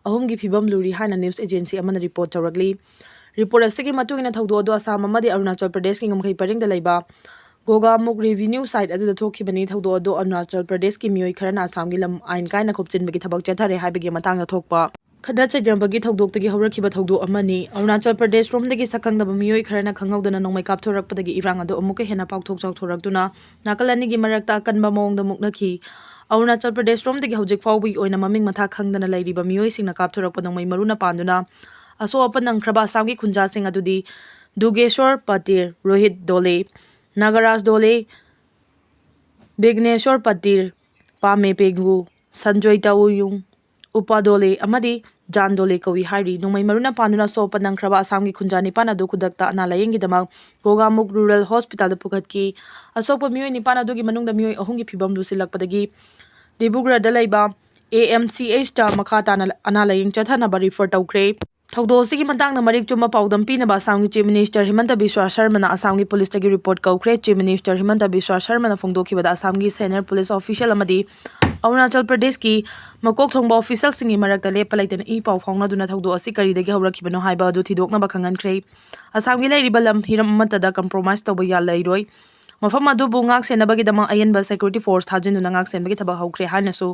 ꯑꯍꯨꯝꯒꯤ ꯐꯤꯕꯝ ꯂꯨꯔꯤ ꯍꯥꯏꯅ news agency ꯑꯃꯅ report ꯇꯧꯔꯛꯂꯤ꯫ Report ꯑꯁꯤꯒꯤ ꯃꯇꯨꯡ ꯏꯟꯅ ꯊꯧꯗꯣꯛ ꯑꯗꯨ ꯑꯁꯥꯝ ꯑꯃꯗꯤ ꯑꯔꯨꯅꯥꯆꯜ ꯄ꯭ꯔꯗꯦꯁꯀꯤ ꯉꯝꯈꯩ ꯄꯔꯤꯡꯗ ꯂꯩꯕ ꯒꯣꯒꯥꯃꯨꯛ revenue site ꯑꯗꯨꯗ ꯊꯣꯛꯈꯤꯕꯅꯤ꯫ ꯊꯧꯗꯣꯛ ꯑꯗꯨ ꯑꯔꯨꯅꯥꯆꯜ ꯄ꯭ꯔꯗꯦꯁꯀꯤ ꯃꯤꯑꯣꯏ ꯈꯔꯅ ꯑꯁꯥꯝꯒꯤ ꯂꯝ ꯑꯥꯏꯟ ꯀꯥꯏꯅ ꯈꯣꯞꯆꯤꯟꯕꯒꯤ ꯊꯕꯛ ꯆꯠꯊꯔꯦ ꯍꯥꯏꯕꯒꯤ ꯃꯇꯥꯡꯗ ꯊꯣꯛꯄ ꯈꯠꯅ ꯆꯩꯅꯕꯒꯤ ꯊꯧꯗꯣꯛꯇꯒꯤ ꯍꯧꯔꯛꯈꯤꯕ ꯊꯧꯗꯣꯛ ꯑꯃꯅꯤ꯫ ꯑꯔꯨꯅꯥꯆꯜ ꯄ꯭ꯔꯗꯦꯁ ꯔꯣꯝꯗꯒꯤ ꯁꯛꯈꯪꯗꯕ ꯃꯤꯑꯣꯏ ꯈꯔꯅ ꯈꯪꯍꯧꯗꯅ ꯅꯣꯡꯃꯩ ꯀꯥꯞꯊꯣꯔꯛꯄꯗꯒꯤ ꯏꯔꯥꯡ ꯑꯗꯨ ꯑꯃꯨꯛꯀ ꯍꯦꯟꯅ ꯄꯥꯛꯊꯣꯛ ꯆꯥꯎꯊꯣꯔꯛꯇꯨꯅ ꯅꯥꯀꯜ ꯑꯅꯤꯒꯤ ꯃꯔꯛꯇ ꯑꯀꯟꯕ ꯃꯑꯣꯡꯗ ꯃꯨꯛꯅꯈꯤ꯫ ꯑꯔꯨꯅꯥꯆꯜ ꯄ꯭ꯔꯗꯦꯁꯔꯣꯝꯗꯒꯤ ꯍꯧꯖꯤꯛ ꯐꯥꯎꯕꯒꯤ ꯑꯣꯏꯅ ꯃꯃꯤꯡ ꯃꯊꯥ ꯈꯪꯗꯅ ꯂꯩꯔꯤꯕ ꯃꯤꯑꯣꯏꯁꯤꯡꯅ ꯀꯥꯞꯊꯣꯔꯛꯄ ꯅꯣꯡꯃꯩ ꯃꯔꯨꯅ ꯄꯥꯟꯗꯨꯅ ꯑꯁꯣꯛ ꯑꯄꯟ ꯅꯪꯈ꯭ꯔꯕ ꯑꯁꯥꯝꯒꯤ ꯈꯨꯟꯖꯥꯁꯤꯡ ꯑꯗꯨꯗꯤ ꯗꯨꯒꯦꯁꯣꯔ ꯄꯇꯤꯔ, ꯔꯣꯍꯤꯠ ꯗꯣꯂꯦ, ꯅꯥꯒꯔꯥꯖ ꯗꯣꯂꯦ, ꯕꯤꯒ꯭ꯅꯦꯁꯣꯔ ꯄꯇꯤꯔ, ꯄꯥꯃꯦ ꯄꯦꯒꯨ, ꯁꯟꯖꯣꯏ ꯇꯥꯎꯌꯨꯡ, ꯎꯄꯥ ꯗꯣꯂꯦ ꯑꯃꯗꯤ ꯖꯥꯟ ꯗꯣꯂꯦ ꯀꯧꯏ ꯍꯥꯏꯔꯤ꯫ ꯅꯣꯡꯃꯩ ꯃꯔꯨꯅ ꯄꯥꯟꯗꯨꯅ ꯑꯁꯣꯛ ꯑꯄꯟ ꯅꯪꯈ꯭ꯔꯕ ꯑꯁꯥꯝꯒꯤ ꯈꯨꯟꯖꯥ ꯅꯤꯄꯥꯟ ꯑꯗꯨ ꯈꯨꯗꯛꯇ ꯑꯅꯥ ꯂꯥꯌꯦꯡꯒꯤꯗꯃꯛ ꯒꯣꯒꯥꯃꯨꯛ ꯔꯨꯔꯦꯜ ꯍꯣꯁꯄꯤꯇꯥꯜꯗ ꯄꯨꯈꯠꯈꯤ꯫ ꯑꯁꯣꯛꯄ ꯃꯤꯑꯣꯏ ꯅꯤꯄꯥꯟ ꯑꯗꯨꯒꯤ ꯃꯅꯨꯡꯗ ꯃꯤꯑꯣꯏ ꯑꯍꯨꯝꯒꯤ ꯐꯤꯕꯝ ꯂꯨꯁꯤꯜꯂꯛꯄꯗꯒꯤ ꯗꯤꯕ꯭ꯔꯨꯒꯔꯗ ꯂꯩꯕ AMCHꯇ ꯃꯈꯥ ꯇꯥꯅ ꯑꯅꯥ ꯂꯥꯌꯦꯡ ꯆꯠꯊꯅꯕ ꯔꯤꯐꯔ ꯇꯧꯈ꯭ꯔꯦ꯫ ꯊꯧꯗꯣꯛ ꯑꯁꯤꯒꯤ ꯃꯇꯥꯡꯗ ꯃꯔꯤꯛ ꯆꯨꯝꯕ ꯄꯥꯎꯗꯝ ꯄꯤꯅꯕ ꯑꯁꯥꯝꯒꯤ Chief Minister ꯍꯤꯃꯟꯇ ꯕꯤꯁ꯭ꯋꯥ ꯁꯔꯃꯅ ꯑꯁꯥꯝꯒꯤ ꯄꯨꯂꯤꯁꯇꯒꯤ ꯔꯤꯄꯣꯔꯠ ꯀꯧꯈ꯭ꯔꯦ꯫ Chief Minister ꯍꯤꯃꯟꯇ ꯕꯤꯁ꯭ꯋꯥ ꯁꯔꯃꯅ ꯐꯣꯡꯗꯣꯛꯈꯤꯕꯗ ꯑꯁꯥꯝꯒꯤ senior police official ꯑꯃꯗꯤ ꯑꯔꯨꯅꯥꯆꯜ ꯄ꯭ꯔꯗꯦꯁꯀꯤ ꯃꯀꯣꯛ ꯊꯣꯡꯕ officialꯁꯤꯡꯒꯤ ꯃꯔꯛꯇ ꯂꯦꯞꯄ ꯂꯩꯇꯅ ꯏ ꯄꯥꯎ ꯐꯥꯎꯅꯗꯨꯅ ꯊꯧꯗꯣꯛ ꯑꯁꯤ ꯀꯔꯤꯗꯒꯤ ꯍꯧꯔꯛꯈꯤꯕꯅꯣ ꯍꯥꯏꯕ ꯑꯗꯨ ꯊꯤꯗꯣꯛꯅꯕ ꯈꯪꯍꯟꯈ꯭ꯔꯦ꯫ ꯑꯁꯥꯝꯒꯤ ꯂꯩꯔꯤꯕ ꯂꯝ ꯍꯤꯔꯝ ꯑꯃꯠꯇꯗ compromise ꯇꯧꯕ ꯌꯥ-, ꯂꯩꯔꯣꯏ꯫ ꯃꯐꯝ ꯑꯗꯨꯕꯨ ꯉꯥꯛ ꯁꯦꯟꯅꯕꯒꯤꯗꯃꯛ ꯑꯌꯦꯟꯕ security force ꯊꯥꯖꯤꯟꯗꯨꯅ ꯉꯥꯛ ꯁꯦꯟꯕꯒꯤ ꯊꯕꯛ ꯍꯧꯈ꯭ꯔꯦ ꯍꯥꯏꯅꯁꯨ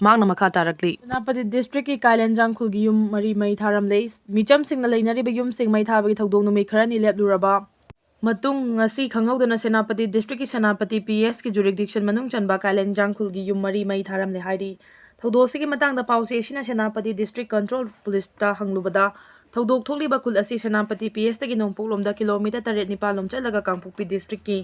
ꯃꯍꯥꯛꯅ ꯃꯈꯥ ꯇꯥꯔꯛꯂꯤ꯫ ꯁꯦꯅꯥꯄꯇꯤ districtꯀꯤ ꯀꯥꯏꯂꯦꯟꯖꯥꯡꯈꯨꯜꯒꯤ ꯌꯨꯝ ꯃꯔꯤ ꯃꯩ ꯊꯥꯔꯝꯂꯦ꯫ ꯃꯤꯆꯝꯁꯤꯡꯅ ꯂꯩꯅꯔꯤꯕ ꯌꯨꯝꯁꯤꯡ ꯃꯩ ꯊꯥꯕꯒꯤ ꯊꯧꯗꯣꯛ ꯅꯨꯃꯤꯠ ꯈꯔꯅꯤ ꯂꯦꯞꯂꯨꯔꯕ ꯃꯇꯨꯡ, ꯉꯁꯤ ꯈꯪꯍꯧꯗꯅ ꯁꯦꯅꯥꯄꯇꯤ districtꯀꯤ ꯁꯦꯅꯥꯄꯇꯤ PSꯀꯤ jurisdiction ꯃꯅꯨꯡ ꯆꯟꯕ ꯀꯥꯏꯂꯦꯟꯖꯥꯡꯈꯨꯜꯒꯤ ꯌꯨꯝ ꯃꯔꯤ ꯃꯩ ꯊꯥꯔꯝꯂꯦ ꯍꯥꯏꯔꯤ꯫ ꯊꯧꯗꯣꯛ ꯑꯁꯤꯒꯤ ꯃꯇꯥꯡꯗ ꯄꯥꯎꯆꯦ ꯑꯁꯤꯅ ꯁꯦꯅꯥꯄꯇꯤ district control policeꯇ ꯍꯪꯂꯨꯕꯗ, ꯊꯧꯗꯣꯛ ꯊꯣꯛꯂꯤꯕ ꯈꯨꯜ ꯑꯁꯤ ꯁꯦꯅꯥꯄꯇꯤ PSꯇꯒꯤ ꯅꯣꯡꯄꯣꯛꯂꯣꯝꯗ kilometre ꯇꯔꯦꯠ ꯅꯤꯄꯥꯜ ꯂꯣꯝ ꯆꯠꯂꯒ ꯀꯥꯡꯄꯣꯛꯄꯤ districtꯀꯤ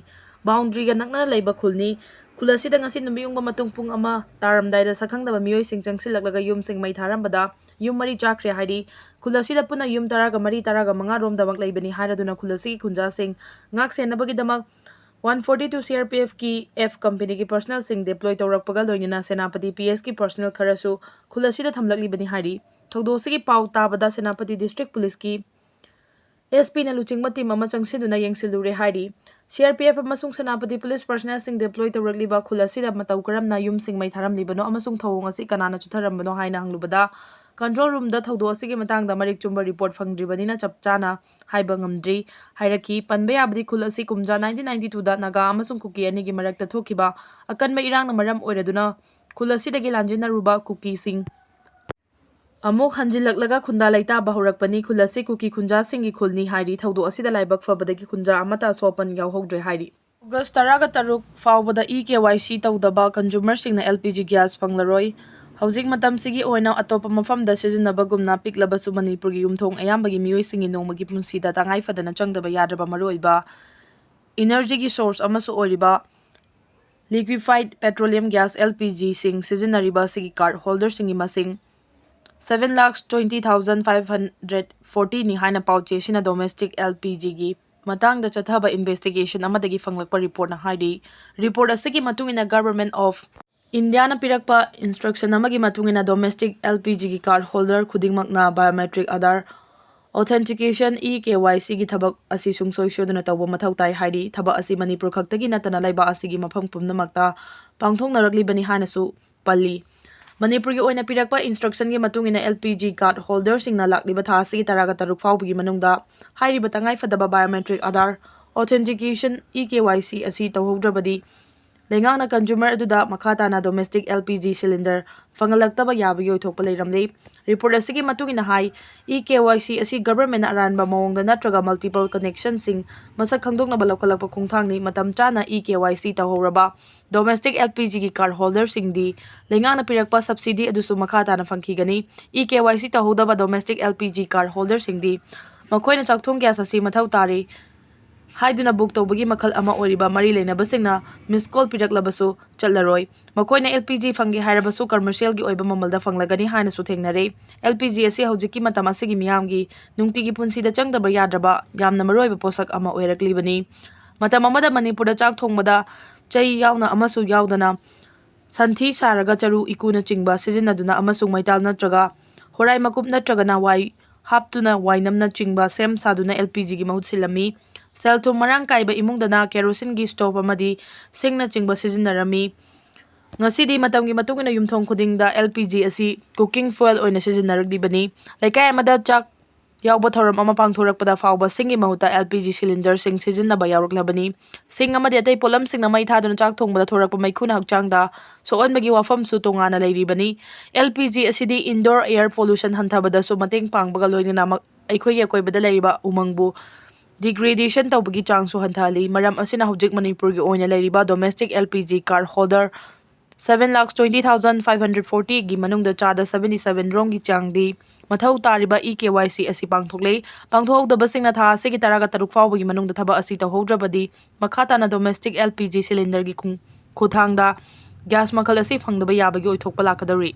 boundaryꯒ ꯅꯛꯅꯅ ꯂꯩꯕ ꯈꯨꯜꯅꯤ꯫ ꯈꯨꯜ ꯑꯁꯤꯗ ꯉꯁꯤ ꯅꯨꯃꯤꯠꯌꯨꯡꯕ ꯃꯇꯨꯡ ꯄꯨꯡ ꯑꯃ ꯇꯥꯔꯝꯗꯥꯏꯗ ꯁꯛꯈꯪꯗꯕ ꯃꯤꯑꯣꯏꯁꯤꯡ ꯆꯪꯁꯤꯜꯂꯛꯂꯒ ꯌꯨꯝꯁꯤꯡ ꯃꯩ ꯊꯥꯔꯝꯕꯗ ꯌꯨꯝ ꯃꯔꯤ ꯆꯥꯛꯈ꯭ꯔꯦ ꯍꯥꯏꯔꯤ꯫ ꯈꯨꯜ ꯑꯁꯤꯗ ꯄꯨꯟꯅ ꯌꯨꯝ ꯇꯔꯥꯒ ꯃꯔꯤ, ꯇꯔꯥꯒ ꯃꯉꯥ ꯔꯣꯝꯗꯃꯛ ꯂꯩꯕꯅꯤ ꯍꯥꯏꯔꯗꯨꯅ ꯈꯨꯜ ꯑꯁꯤꯒꯤ ꯈꯨꯟꯖꯥꯁꯤꯡ ꯉꯥꯛ ꯁꯦꯟꯅꯕꯒꯤꯗꯃꯛ one forty two CRPFꯀꯤ F companyꯒꯤ personnelꯁꯤꯡ deploy ꯇꯧꯔꯛꯄꯒ ꯂꯣꯏꯅꯅ ꯁꯦꯅꯥꯄꯇꯤ PSꯀꯤ personnel ꯈꯔꯁꯨ ꯈꯨꯜ ꯑꯁꯤꯗ ꯊꯝꯂꯛꯂꯤꯕꯅꯤ ꯍꯥꯏꯔꯤ꯫ ꯊꯧꯗꯣꯛ ꯑꯁꯤꯒꯤ ꯄꯥꯎ ꯇꯥꯕꯗ ꯁꯦꯅꯥꯄꯇꯤ district policeꯀꯤ SPꯅ ꯂꯨꯆꯤꯡꯕ team ꯑꯃ ꯆꯪꯁꯤꯟꯗꯨꯅ ꯌꯦꯡꯁꯤꯜꯂꯨꯔꯦ ꯍꯥꯏꯔꯤ꯫ CRPF ꯑꯃꯁꯨꯡ ꯁꯦꯅꯥꯄꯇꯤ police personnelꯁꯤꯡ deploy ꯇꯧꯔꯛꯂꯤꯕ ꯈꯨꯜ ꯑꯁꯤꯗ ꯃꯇꯧ ꯀꯔꯝꯅ ꯌꯨꯝꯁꯤꯡ ꯃꯩ ꯊꯥꯔꯝꯂꯤꯕꯅꯣ ꯑꯃꯁꯨꯡ ꯊꯧꯑꯣꯡ ꯑꯁꯤ ꯀꯅꯥꯅ ꯆꯠꯊꯔꯝꯕꯅꯣ ꯍꯥꯏꯅ ꯍꯪꯂꯨꯕꯗ, control roomꯗ ꯊꯧꯗꯣꯛ ꯑꯁꯤꯒꯤ ꯃꯇꯥꯡꯗ ꯃꯔꯤꯛ ꯆꯨꯝꯕ report ꯐꯪꯗ꯭ꯔꯤꯕꯅꯤꯅ ꯆꯞ ꯆꯥꯅ ꯍꯥꯏꯕ ꯉꯝꯗ꯭ꯔꯤ ꯍꯥꯏꯔꯛꯈꯤ꯫ ꯄꯟꯕ ꯌꯥꯕꯗꯤ ꯈꯨꯜ ꯑꯁꯤ ꯀꯨꯝꯖꯥ nineteen ninety twoꯗ ꯅꯥꯒꯥ ꯑꯃꯁꯨꯡ ꯀꯨꯀꯤ ꯑꯅꯤꯒꯤ ꯃꯔꯛꯇ ꯊꯣꯛꯈꯤꯕ ꯑꯀꯟꯕ ꯏꯔꯥꯡꯅ ꯃꯔꯝ ꯑꯣꯏꯔꯗꯨꯅ ꯈꯨꯜ ꯑꯁꯤꯗꯒꯤ ꯂꯥꯟꯖꯦꯟꯅꯔꯨꯕ ꯀꯨꯀꯤꯁꯤꯡ ꯑꯃꯨꯛ ꯍꯟꯖꯤꯜꯂꯛꯂꯒ ꯈꯨꯟꯗꯥ ꯂꯩꯇꯥꯕ ꯍꯧꯔꯛꯄꯅꯤ꯫ ꯈꯨꯜ ꯑꯁꯤ ꯀꯨꯀꯤ ꯈꯨꯟꯖꯥꯁꯤꯡꯒꯤ ꯈꯨꯜꯅꯤ ꯍꯥꯏꯔꯤ꯫ ꯊꯧꯗꯣꯛ ꯑꯁꯤꯗ ꯂꯥꯏꯕꯛ ꯐꯕꯗꯒꯤ ꯈꯨꯟꯖꯥ ꯑꯃꯠꯇ ꯑꯁꯣꯛ ꯑꯄꯟ ꯌꯥꯎꯍꯧꯗ꯭ꯔꯦ ꯍꯥꯏꯔꯤ꯫ ꯑꯣꯒꯁ ꯇꯔꯥꯒ ꯇꯔꯨꯛ ꯐꯥꯎꯕꯗ ꯏ ꯀꯦ ꯋꯥꯏ ꯁꯤ ꯇꯧꯗꯕ ꯀꯟꯖꯨꯃꯔꯁꯤꯡꯅ ꯑꯦꯜ ꯄꯤ ꯖꯤ ꯒ꯭ꯌꯥꯁ ꯐꯪꯂꯔꯣꯏ꯫ ꯍꯧꯖꯤꯛ ꯃꯇꯝꯁꯤꯒꯤ ꯑꯣꯏꯅ ꯑꯇꯣꯞꯄ ꯃꯐꯝꯗ ꯁꯤꯖꯤꯟꯅꯕꯒꯨꯝꯅ ꯄꯤꯛꯂꯕꯁꯨ ꯃꯅꯤꯄꯨꯔꯒꯤ ꯌꯨꯝꯊꯣꯡ ꯑꯌꯥꯝꯕꯒꯤ ꯃꯤꯑꯣꯏꯁꯤꯡꯒꯤ ꯅꯣꯡꯃꯒꯤ ꯄꯨꯟꯁꯤꯗ ꯇꯉꯥꯏ ꯐꯗꯅ ꯆꯪꯗꯕ ꯌꯥꯗ꯭ꯔꯕ ꯃꯔꯨꯑꯣꯏꯕ ꯏꯅꯔꯖꯤꯒꯤ ꯁꯣꯔꯁ ꯑꯃꯁꯨ ꯑꯣꯏꯔꯤꯕ liquefied petroleum gas, L P G, ꯁꯤꯡ ꯁꯤꯖꯤꯟꯅꯔꯤꯕ ꯑꯁꯤꯒꯤ ꯀꯥꯔꯗ ꯍꯣꯜꯗꯔꯁꯤꯡꯒꯤ ꯃꯁꯤꯡ seven lakhs twenty thousand five hundred forty ꯅꯤ ꯍꯥꯏꯅ ꯄꯥꯎ ꯆꯦꯁꯤꯅ ꯗꯣꯃꯦꯁꯇꯤꯛ ꯑꯦꯜ ꯄꯤ ꯖꯤꯒꯤ ꯃꯇꯥꯡꯗ ꯆꯠꯊꯕ ꯏꯟꯚꯦꯁꯇꯤꯒꯦꯁꯟ ꯑꯃꯗꯒꯤ ꯐꯪꯂꯛꯄ ꯔꯤꯄꯣꯔꯠꯅ ꯍꯥꯏꯔꯤ꯫ ꯔꯤꯄꯣꯔꯠ ꯑꯁꯤꯒꯤ ꯃꯇꯨꯡ ꯏꯟꯅ Government of India ꯅ ꯄꯤꯔꯛꯄ ꯏꯟꯁꯇ꯭ꯔꯛꯁꯟ ꯑꯃꯒꯤ ꯃꯇꯨꯡ ꯏꯟꯅ ꯗꯣꯃꯦꯁꯇꯤꯛ ꯑꯦꯜ ꯄꯤ ꯖꯤꯒꯤ ꯀꯥꯔꯗ ꯍꯣꯜꯗꯔ ꯈꯨꯗꯤꯡꯃꯛꯅ biometric Aadhaar authentication, E K Y ꯁꯤꯒꯤ ꯊꯕꯛ ꯑꯁꯤ ꯁꯨꯡꯁꯣꯏ ꯁꯣꯏꯗꯅ ꯇꯧꯕ ꯃꯊꯧ ꯇꯥꯏ ꯍꯥꯏꯔꯤ꯫ ꯊꯕꯛ ꯑꯁꯤ ꯃꯅꯤꯄꯨꯔ ꯈꯛꯇꯒꯤ ꯅꯠꯇꯅ ꯂꯩꯕꯥꯛ ꯑꯁꯤꯒꯤ ꯃꯐꯝ ꯄꯨꯝꯅꯃꯛꯇ ꯄꯥꯡꯊꯣꯛꯅꯔꯛꯂꯤꯕꯅꯤ ꯍꯥꯏꯅꯁꯨ ꯄꯜꯂꯤ꯫ ꯃꯅꯤꯄꯨꯔꯒꯤ ꯑꯣꯏꯅ ꯄꯤꯔꯛꯄ ꯏꯟꯁꯇ꯭ꯔꯛꯁꯟꯒꯤ ꯃꯇꯨꯡ ꯏꯟꯅ, ꯑꯦꯜ ꯄꯤ ꯖꯤ ꯀꯥꯔꯗ ꯍꯣꯜꯗꯔꯁꯤꯡꯅ ꯂꯥꯛꯂꯤꯕ ꯊꯥ ꯑꯁꯤꯒꯤ ꯇꯔꯥꯒ ꯇꯔꯨꯛ ꯐꯥꯎꯕꯒꯤ ꯃꯅꯨꯡꯗ ꯍꯥꯏꯔꯤꯕ ꯇꯉꯥꯏ ꯐꯗꯕ biometric Aadhaar authentication, E K Y C ꯑꯁꯤ ꯇꯧꯍꯧꯗ꯭ꯔꯕꯗꯤ ꯂꯩꯉꯥꯛꯅ ꯀꯟꯖꯨꯃꯔ ꯑꯗꯨꯗ ꯃꯈꯥ ꯇꯥꯅ domestic L P G cylinder ꯐꯪꯍꯜꯂꯛꯇꯕ ꯌꯥꯕꯒꯤ ꯑꯣꯏꯊꯣꯛꯄ ꯂꯩꯔꯝꯂꯦ꯫ ꯔꯤꯄꯣꯔꯠ ꯑꯁꯤꯒꯤ ꯃꯇꯨꯡ ꯏꯟꯅ ꯍꯥꯏ, ꯏ ꯀꯦ ꯋꯥꯏ ꯁꯤ ꯑꯁꯤ ꯒꯚꯔꯟꯃꯦꯟꯠꯅ ꯑꯔꯥꯟꯕ ꯃꯑꯣꯡꯗ ꯅꯠꯇ꯭ꯔꯒ ꯃꯜꯇꯤꯄꯜ ꯀꯅꯦꯛꯁꯟꯁꯤꯡ ꯃꯁꯛ ꯈꯪꯗꯣꯛꯅꯕ ꯂꯧꯈꯠꯂꯛꯄ ꯈꯣꯡꯊꯥꯡꯅꯤ꯫ ꯃꯇꯝ ꯆꯥꯅ ꯏ ꯀꯦ ꯋꯥꯏ ꯁꯤ ꯇꯧꯍꯧꯔꯕ ꯗꯣꯃꯦꯁꯇꯤꯛ ꯑꯦꯜ ꯄꯤ ꯖꯤꯒꯤ ꯀꯥꯔꯗ ꯍꯣꯜꯗꯔꯁꯤꯡꯗꯤ ꯂꯩꯉꯥꯛꯅ ꯄꯤꯔꯛꯄ ꯁꯕꯁꯤꯗꯤ ꯑꯗꯨꯁꯨ ꯃꯈꯥ ꯇꯥꯅ ꯐꯪꯈꯤꯒꯅꯤ꯫ ꯏ ꯀꯦ ꯋꯥꯏ ꯁꯤ ꯇꯧꯍꯧꯗꯕ domestic L P G card ꯍꯣꯜꯗꯔꯁꯤꯡꯗꯤ ꯃꯈꯣꯏꯅ ꯆꯥꯛꯊꯣꯡ ꯒ꯭ꯌꯥꯁ ꯑꯁꯤ ꯃꯊꯧ ꯇꯥꯔꯤ ꯍꯥꯏꯗꯨꯅ ꯕꯨꯛ ꯇꯧꯕꯒꯤ ꯃꯈꯜ ꯑꯃ ꯑꯣꯏꯔꯤꯕ ꯃꯔꯤ ꯂꯩꯅꯕꯁꯤꯡꯅ ꯃꯤꯁ ꯀꯣꯜ ꯄꯤꯔꯛꯂꯕꯁꯨ ꯆꯠꯂꯔꯣꯏ꯫ ꯃꯈꯣꯏꯅ ꯑꯦꯜ ꯄꯤ ꯖꯤ ꯐꯪꯒꯦ ꯍꯥꯏꯔꯕꯁꯨ ꯀꯃꯔꯁꯤꯌꯦꯜꯒꯤ ꯑꯣꯏꯕ ꯃꯃꯜꯗ ꯐꯪꯂꯒꯅꯤ ꯍꯥꯏꯅꯁꯨ ꯊꯦꯡꯅꯔꯦ꯫ ꯑꯦꯜ ꯄꯤ ꯖꯤ ꯑꯁꯤ ꯍꯧꯖꯤꯛꯀꯤ ꯃꯇꯝ ꯑꯁꯤꯒꯤ ꯃꯤꯌꯥꯝꯒꯤ ꯅꯨꯡꯇꯤꯒꯤ ꯄꯨꯟꯁꯤꯗ ꯆꯪꯗꯕ ꯌꯥꯗ꯭ꯔꯕ ꯌꯥꯝꯅ ꯃꯔꯨꯑꯣꯏꯕ ꯄꯣꯠꯁꯛ ꯑꯃ ꯑꯣꯏꯔꯛꯂꯤꯕꯅꯤ꯫ ꯃꯇꯝ ꯑꯃꯗ ꯃꯅꯤꯄꯨꯔꯗ ꯆꯥꯛ ꯊꯣꯡꯕꯗ ꯆꯩ ꯌꯥꯎꯅ ꯑꯃꯁꯨ ꯌꯥꯎꯗꯅ ꯁꯟꯊꯤ ꯁꯥꯔꯒ ꯆꯔꯨ ꯏꯀꯨꯅꯆꯤꯡꯕ ꯁꯤꯖꯤꯟꯅꯗꯨꯅ ꯑꯃꯁꯨꯡ ꯃꯩꯇꯥꯜ ꯅꯠꯇ꯭ꯔꯒ ꯍꯣꯔꯥꯏ ꯃꯀꯨꯞ ꯅꯠꯇ꯭ꯔꯒꯅ ꯋꯥꯏ ꯍꯥꯞꯇꯨꯅ ꯋꯥꯏꯅꯝꯅꯆꯤꯡꯕ ꯁꯦꯝ ꯁꯥꯗꯨꯅ ꯑꯦꯜ ꯄꯤ ꯖꯤꯒꯤ ꯃꯍꯨꯠ ꯁꯤꯜꯂꯝꯃꯤ꯫ ꯁꯦꯜ ꯊꯨꯝ ꯃꯔꯥꯡ ꯀꯥꯏꯕ ꯏꯃꯨꯡꯗꯅ ꯀꯦꯔꯣꯁꯤꯟꯒꯤ ꯁ꯭ꯇꯣꯞ ꯑꯃꯗꯤ ꯁꯤꯡꯅꯆꯤꯡꯕ ꯁꯤꯖꯤꯟꯅꯔꯝꯃꯤ꯫ ꯉꯁꯤꯗꯤ ꯃꯇꯝꯒꯤ ꯃꯇꯨꯡ ꯏꯟꯅ ꯌꯨꯝꯊꯣꯡ ꯈꯨꯗꯤꯡꯗ ꯑꯦꯜ ꯄꯤ ꯖꯤ ꯑꯁꯤ ꯀꯨꯀꯤꯡ ꯐ꯭ꯌꯨꯑꯦꯜ ꯑꯣꯏꯅ ꯁꯤꯖꯤꯟꯅꯔꯛꯂꯤꯕꯅꯤ꯫ ꯂꯩꯀꯥꯏ ꯑꯃꯗ ꯆꯥꯛ ꯌꯥꯎꯕ ꯊꯧꯔꯝ ꯑꯃ ꯄꯥꯡꯊꯣꯔꯛꯄꯗ ꯐꯥꯎꯕ ꯁꯤꯡꯒꯤ ꯃꯍꯨꯠꯇ ꯑꯦꯜ ꯄꯤ ꯖꯤ ꯁꯤꯂꯤꯟꯗꯔꯁꯤꯡ ꯁꯤꯖꯤꯟꯅꯕ ꯌꯥꯎꯔꯛꯂꯕꯅꯤ꯫ ꯁꯤꯡ ꯑꯃꯗꯤ ꯑꯇꯩ ꯄꯣꯠꯂꯝꯁꯤꯡꯅ ꯃꯩ ꯊꯥꯗꯨꯅ ꯆꯥꯛ ꯊꯣꯡꯕꯗ ꯊꯣꯔꯛꯄ ꯃꯩꯈꯨꯅ ꯍꯛꯆꯥꯡꯗ ꯁꯣꯛꯍꯟꯕꯒꯤ ꯋꯥꯐꯝꯁꯨ ꯇꯣꯉꯥꯟꯅ ꯂꯩꯔꯤꯕꯅꯤ꯫ ꯑꯦꯜ ꯄꯤ ꯖꯤ ꯑꯁꯤꯗꯤ ꯏꯟꯗꯣꯔ ꯑꯦꯌꯔ ꯄꯣꯂꯨꯁꯟ ꯍꯟꯊꯕꯗꯁꯨ ꯃꯇꯦꯡ ꯄꯥꯡꯕꯒ ꯂꯣꯏꯅꯅ ꯃ-, ꯑꯩꯈꯣꯏꯒꯤ ꯑꯀꯣꯏꯕꯗ ꯂꯩꯔꯤꯕ ꯎꯃꯪꯕꯨ degradation ꯇꯧꯕꯒꯤ ꯆꯥꯡꯁꯨ ꯍꯟꯊꯍꯜꯂꯤ꯫ ꯃꯔꯝ ꯑꯁꯤꯅ ꯍꯧꯖꯤꯛ ꯃꯅꯤꯄꯨꯔꯒꯤ ꯑꯣꯏꯅ ꯂꯩꯔꯤꯕ domestic L P G card holder seven lakh twenty thousand five hundred forty ꯒꯤ ꯃꯅꯨꯡꯗ ꯆꯥꯗ seventy seven ꯔꯣꯝꯒꯤ ꯆꯥꯡꯗꯤ ꯃꯊꯧ ꯇꯥꯔꯤꯕ E K Y C ꯑꯁꯤ ꯄꯥꯡꯊꯣꯛꯂꯦ꯫ ꯄꯥꯡꯊꯣꯛꯍꯧꯗꯕꯁꯤꯡꯅ ꯊꯥ ꯑꯁꯤꯒꯤ ꯇꯔꯥꯒ ꯇꯔꯨꯛ ꯐꯥꯎꯕꯒꯤ ꯃꯅꯨꯡꯗ ꯊꯕꯛ ꯑꯁꯤ ꯇꯧꯍꯧꯗ꯭ꯔꯕꯗꯤ ꯃꯈꯥ ꯇꯥꯅ domestic L P G cylinderꯒꯤ ꯈꯨꯡ-, ꯈꯨꯠꯊꯥꯡꯗ gas ꯃꯈꯜ ꯑꯁꯤ ꯐꯪꯗꯕ ꯌꯥꯕꯒꯤ ꯑꯣꯏꯊꯣꯛꯄ ꯂꯥꯛꯀꯗꯧꯔꯤ꯫